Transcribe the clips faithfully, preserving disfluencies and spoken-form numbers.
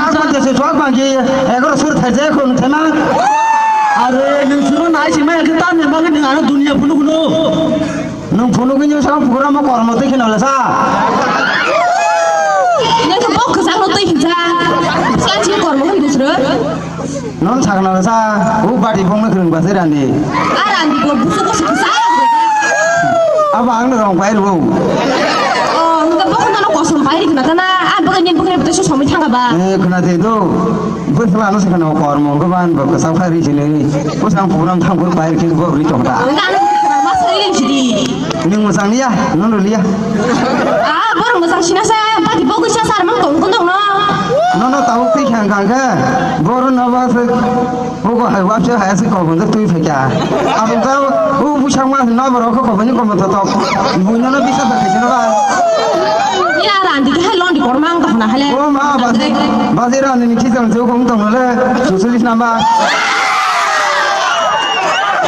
Ang pon jese chwk bangki, egaro sur thaijak khun thena. Are, nwng suru nai sima ekhe ta ni bagwi nwng ano dunia phunuk no. Nwng phunuk ni sa program o kormo twi kheno le sa. Nwng khe bok kwchang no twi hinsa. Sla chi kormo hin busro. Non sakna le sa, u bati phone no khwrwng ba se rani. A randi bo busu ko su sa. Abo ang no rong pai ru. Oh, nwng khe bok no kosom pai ri khna ta na. A bok ni bok ni bok so somoi thanga ba. Eh, khna te do. Bwsla no sakna kormo go ban bo kwchak phai ri sini. Ko sang program thang kur pai ri bo ri chok da. Nwng ano ma sai ri sidi. Nwng mwchang liya, nono liya. Ah, borok mwchang sina sa, bati bogwi sa sar mang tong kondong no. Nono tabuk twi khang khang khe, boro no ba se, bogo hai wapse hai se kok bonjak twi phaikya. Abuk ta, u buchang ma no borok kok bani kom to tok. Bui nono bisa ta khaisano ba. Ya randi khe hai londi kormang to hona hale. O ma, baji, baji randi ni khijang jok ong tong le, susulis namba.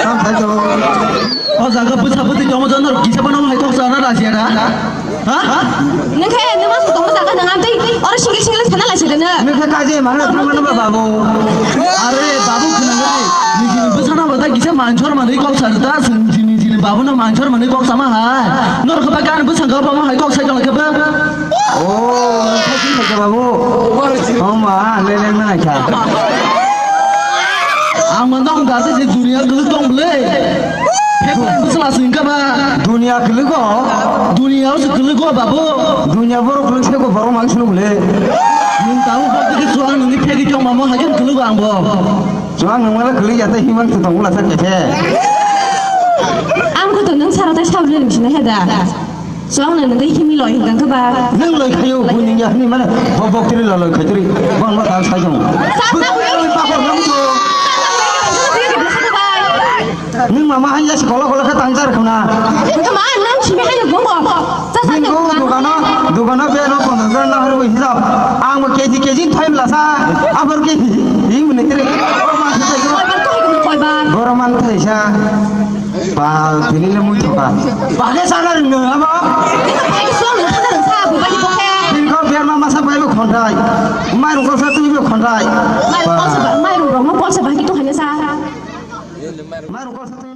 Tam thai to. O jaga bwsa bwtwi tongma jano kisa bono hai kok sana rasia da. Ha? Nwng khe nwng mas tongma jaga nwng amtwi oro single single sana lai sirene. Nwng khe kaje mana thangmano ba babu. Are babu khwnangwi nijini bwsano bata kisa manchor manwi kok sarita sini jini babuno manchor manwi kok sama hai. Nor khe ba kan bwsang khe ba hai kok sai tong khe ba. Oh, nwng khe kisa khe babu. Oh ma, le le na kha. Ang mano ang dase je dunia gulu tong ble. Pheplang bwsla sing kha ba. Dunia kwlwgo? Dunia o se kwlwgo babu. Dunia borok kwlwng sego borok mang sunu le. Nwng tamo bok digi chuang nwngni phegi chong mamo haikhe kwlwgo ang bo. Chuang nwng mala kwlwng ya tei himang se tong bwla sa kephe. Ang kho to nwng saro tai sabule nwng sinai heda. Chuang nwng nwng himi loi hingkang khe ba. Nwng loi khayo buini ya hini mane bo bok tiri lo loi khai tiri. Bon ma tal sai jong. Sa sa. Loi pakor nang to. Nwng mama hanya se kolo kolo khe tangjar khuna. Nwng ma nwng simi hanya bongo. Sa sa. Nwng go dukano, dukano be no ponchas gram na harwi hijab. Ang bo K G K G thai mla sa. Abor ke hi, hi mune kere. Koi bar to hi koi bar. Boro man thai sa. Ba, tini le mui thoka. Ba ke sa na rung no abo. Ai so nwng sa sa bu ba ki bokhe. Tin ko biar ma masa bai bo khontai. Mai rung ko sa tu bo khontai. Mai ko sa ba, mai rung rong ko sa ba ki to hanya sa. Mai rung ko sa tu